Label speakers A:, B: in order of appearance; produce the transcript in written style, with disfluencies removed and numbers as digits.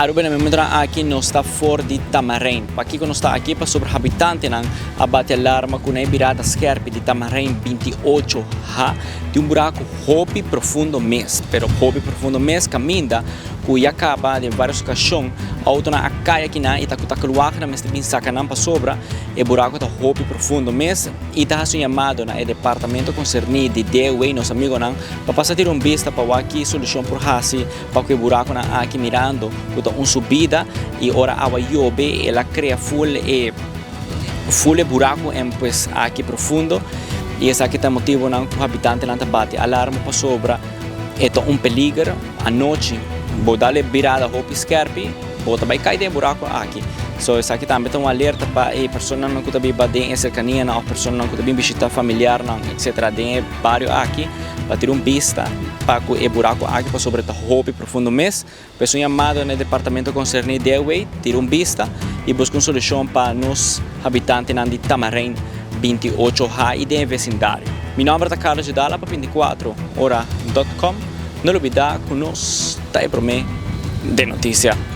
A: Aruba na e momentonan aki nos ta for di Tamarijn. Pakiko nos ta aki? Pasobra habitantenan a bati alarma ku na e birada skerpi di Tamarijn 28 ha di un buraku hopi profundo mes, pero hopi profundo mes kaminda ku ya kaba den varios okashon outonan a kai akinan i ta ku ta kloaknan mester bin saka nan pasobra e buraku ta hopi profundo mes i ta hasi un yamado na e departamento konserní di DOW, nos amigonan, pa pasa tira un bista pa wak ki solushon por hasi pa ku e burakunan aki mirando ku ta un subida i ora awa yobe el a krea ful e ful e buraku en pues aki profundo i esaki ta motibonan ku habitantenan ta bati alarma pasobra e ta un peliger anochi bo dal e birada hopi skerpi bo ta bai kai den e buraku aki so esaki tambe ta un alerta pa e personanan ku ta biba den e serkanianan òf personanan ku ta bin bishita familiarnan etcetera den e bario aki pa tira un bista pa ku e buraku aki pasobra e ta hopi profundo mes. Pues un yamado na e departamento konserní dewey tira un bista i buska un solushon pa nos habitantenan di Tamarijn 28 ha i den e vesindario. Mi nòmber ta Carlos Judala pa 24 ora dot com. No lubidá ku nos ta e promé den notisia.